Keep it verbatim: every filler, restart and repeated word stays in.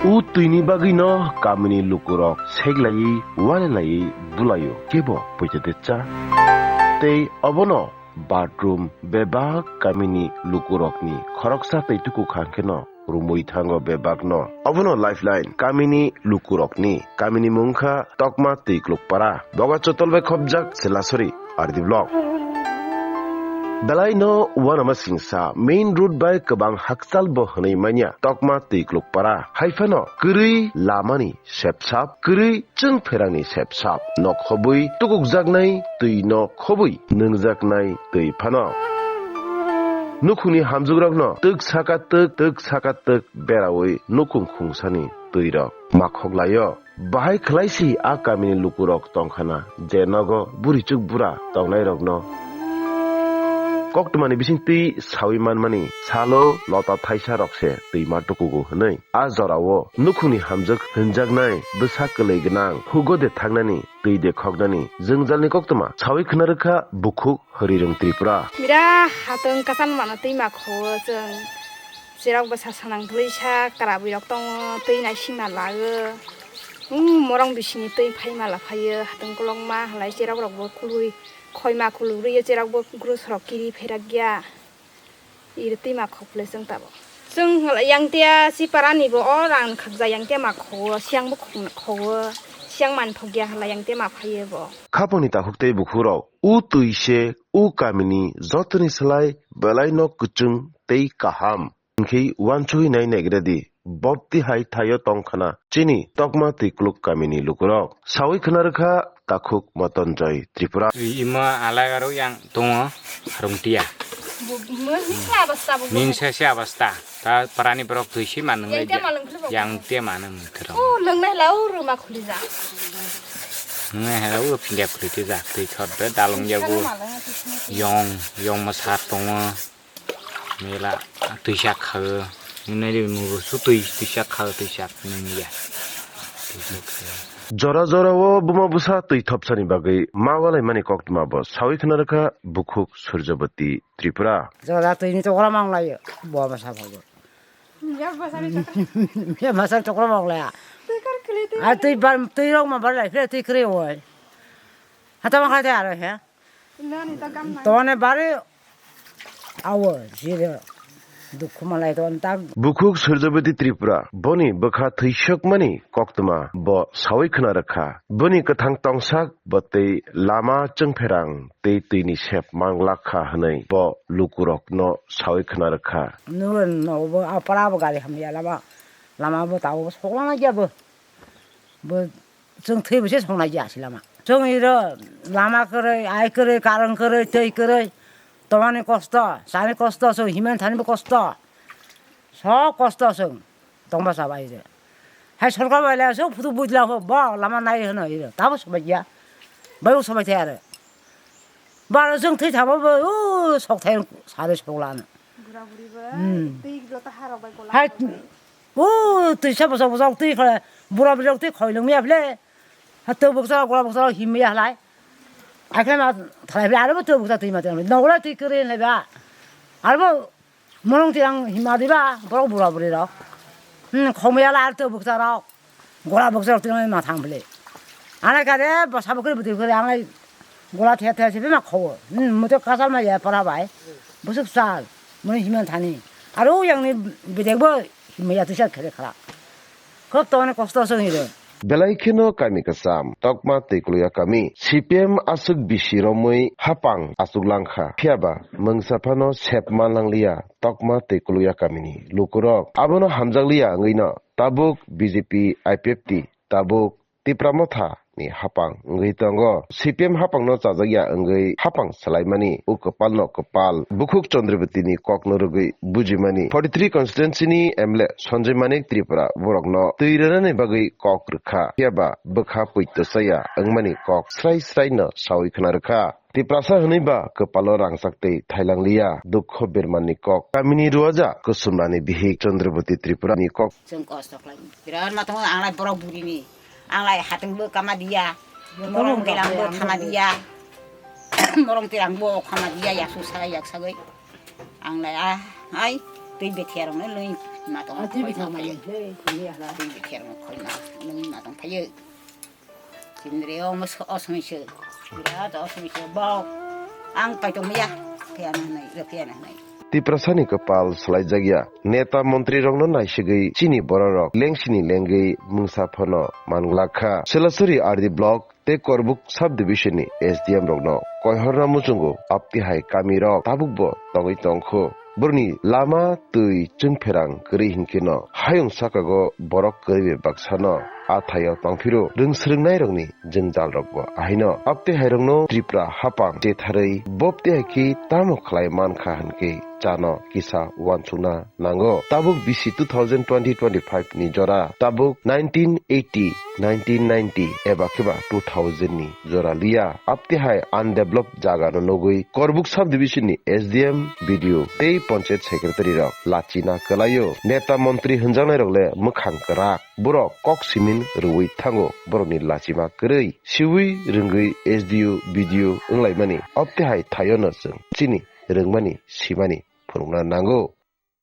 O twini bagwino kamini lukurok seklaiwi, walelaiwi bulaio, kebo poito de cha. Tei obono bathroom bebak kamini lukurokni khoroksa tei tuku kha hwnkhe no rumwi thango bebakno. Obono lifeline kamini lukurokni. Kamini mung kha Tokma Twiklukpara. Boga chotol bai khopjak Chelasori R D block. Belai no uanama singsa main road bai kwbang hakchal bo hwnwi manya Tokma Twiklukpara. Haiphano kwrwi lamani sepsap, kwrwi chwng pherangni sepsap. Nok khobwi tukukjaknai twi nok khobwi nwngjaknai twi phano. Nukhungni hamjukrokno twk saka twk, twk saka twk beraui nukhung khungsani twirok makhok laio. Bahai khwlaisi a kamini lukurok tongkhana je nogo burichuk bura tongnairokno koktwmani bising twi saui manmani salo lota thaisa rokse twima tukugo hwnwi. A jorao nukhungni hamjwk hwnjaknai bwsa kwlwi gwnang hugo de thaknani twi de khoknani jwngjalni koktwma saui khwna rwkha bukhuk Hwrwirwng Tripura. Bira hatwng kasam mano twi ma kho chwng. Cherok bwsa sanang twisa kwrabwi rok tongo twi naisingma lago. Umm morong bisini twi phaima la phaio hatwng kolokma halai cherok rokbo kului khoima kulugriyo cherokbo grus rok kiri pherakya. Iri twi ma khokle chwng tabo. Chwng yang tia si parani bo o rang khakjak yang tia ma kho, siang bo khokna kho, siang man thokya halai yang tia ma phaiye bo. Khapangni takhuk tei bukhurok, o twi se o kamini jotoni slai belai no kwchwng tei kaham. Hinkhe uansugwi nai naigra di, bopti hai thaio tong khna chini Tokma Twikluk kamini lukurok. Saui khna rwkha takhuk Motonjoy Tripura. Ima alagarok yang tongo, harung tia. Minsa se abasta. Ta parani borok twi si ma nwngnai dia. Yang tia ma nang nang kero. O lwngnai lau ruma khuli ja. Nwngnai hai lau phindia khuli ti ja. Twi thot be dalung jago. Yong, yong ma sar tongo. Mela twi sak kha. Nwngnai di mugo su twi, twi sak kha, twi sak nang ya. Twi sak kha. Jora jora o buma busa twi thopsani bagwi ma walai mani koktwma bo saui khna rwkha bukhuk Surjabati Tripura. Joda twi ni chokra mang lai bo ma sa phago. Ya ma sa chokra mang lai. Twi kar khli twi. A twi bar twi rok ma bar lai khle twi kre oi. Hata ma kha te aro he. Nani ta gam nai. Tone bare awo jire dukhu malai ton ta. Bukhuk Surjabati Tripura boni bwkha thwisokmani koktwma bo saui khna rwkha. Boni kwthang tongsak bo tei lama chwngpherang tei twini sep manglak kha hwnwi bo lukurokno saui khna rwkha. Nugwi nogo bo, a para bo gari hamya lama, lama bo tabuk bo sokma naiya bo, bo chwng thwi bo se soknai ya si lama. Chwng iro lama kwrwi, ai kwrwi, karwng kwrwi, twi kwrwi, tomani kosto, chani kosto, chwng himani thani bo kosto, sok kosto chwng. Tongba sa bai de. Hai sorkar bai le so phutu bujla ho ba lama nai hino iro. Tabo sobai ya. Bai u sobai te are. Ba ro jung thwi thabo bo u sok thai sare sok lana. Bura buri ba. Hmm. Twi lo ta harok bai kola. Hai. U twi sa bosok bosok twi kha. Bura buri twi khoi lung ya ble. Ha to boksa gola boksa him ya lai. Akhe ma thalai ble aro to boksa twi ma twi. Nogla twi kre le ba. Aro Morong ti ang hima diba, borok bura buri rok. Hmm, khomya la ar to bukcha rok. Gora bukcha rok ti ma thang bele. Ana kare, basa bukri budi bukri ang lai gola thia thia sibe ma khobo. Hmm, muto kasal ma ya para bai. Busuk sal, muni hima thani. Aro yang ni bidek bo hima ya tisa khere khala. Khub tongni kosto se wngwi rw. Belai kheno kami kwcham, Tokma tei Kuluya kami. C P M aswk bisi romwi hapang achuk langkha. Phiyaba mungsa phano sep man langliya Tokma tei Kuluya kamini lukurok. Abono hamjakliya wngwino tabuk B J P I P F T, tabuk Tipra Motha ni hapang wngwi tongo. C P M hapangno chajakya wngwi hapang swlaimani o kwpalno kwpal bukhuk Chandrabati ni kokno rwgwi bujimani. Forty three constituency ni M L A Sanjay Manik Tripura borokno twi rwnani bagwi kok rwkha, phiyaba bwkha poito chaya wngmani kok srai srai no saui khna rwkha. Tiprasa hwnwi ba kwpalo rangchak tei thailang liya, dukho bermanni kok. Kamini ruaja Kusumrani bihik Chandrabati Tripura ni kok. Chwng kosto khlai. Birat ma tongo ang lai borok burini. Ang lai hatwng bo kama diya. Morong tirang bo thama diya. Morong tirang bo khama diya, yaksu sagai yak sagai. Ang lai ah, ai, twi bethiya rong nai loi. Ma tong Atri khoi bithang ma mali, khoi. Hey, khoi ya la. Twi bithang ma khoi ma. Nung ma tong phai. Tindri o mos osmi se. Birat osmi se. Bau. Ang pai tong ya. Phiya na nai, phiya na nai. Tiprasani kwpal swlaijakya. Neta montrirokno naisigwi chini bororok lengsini lengwi mungsa phano manglakha. Silasuri R D block tei Korbuk subdivision ni S D M rokno koihorna muchungo aptihai kamirok tabukbo tongwi tongkho. Boroni lama twi chwngpherang kwrwi hinkheno hayung sakago borok kwrwi bai baksano. A thaio tongphiro rwng swrwngnairokni jwngjal rokbo ahaino aptwi hairokno Tripura hapang chetharwi bopti hai khe tamo khlai mankha hinkhe chano kisa uansukna nango. Tabuk bisi two thousand twenty twenty-five ni jora, tabuk nineteen eighty, nineteen ninety eba kheba two thousand ni jora liya. Aptwi hai undeveloped jaga no nugwi Korbuk subdivision ni S D M, B D O tei panchayat secretary rok lachina kwlaio. Neta montri hwnjaknai rok le mwkhang kwrak. Borok kok simin rwui thango, borokni lachima kwrwi. Siui rwngwi S D O, B D O wnglaimani. Opte hai thaio no chwng chini rwngmani simani phunukna nango.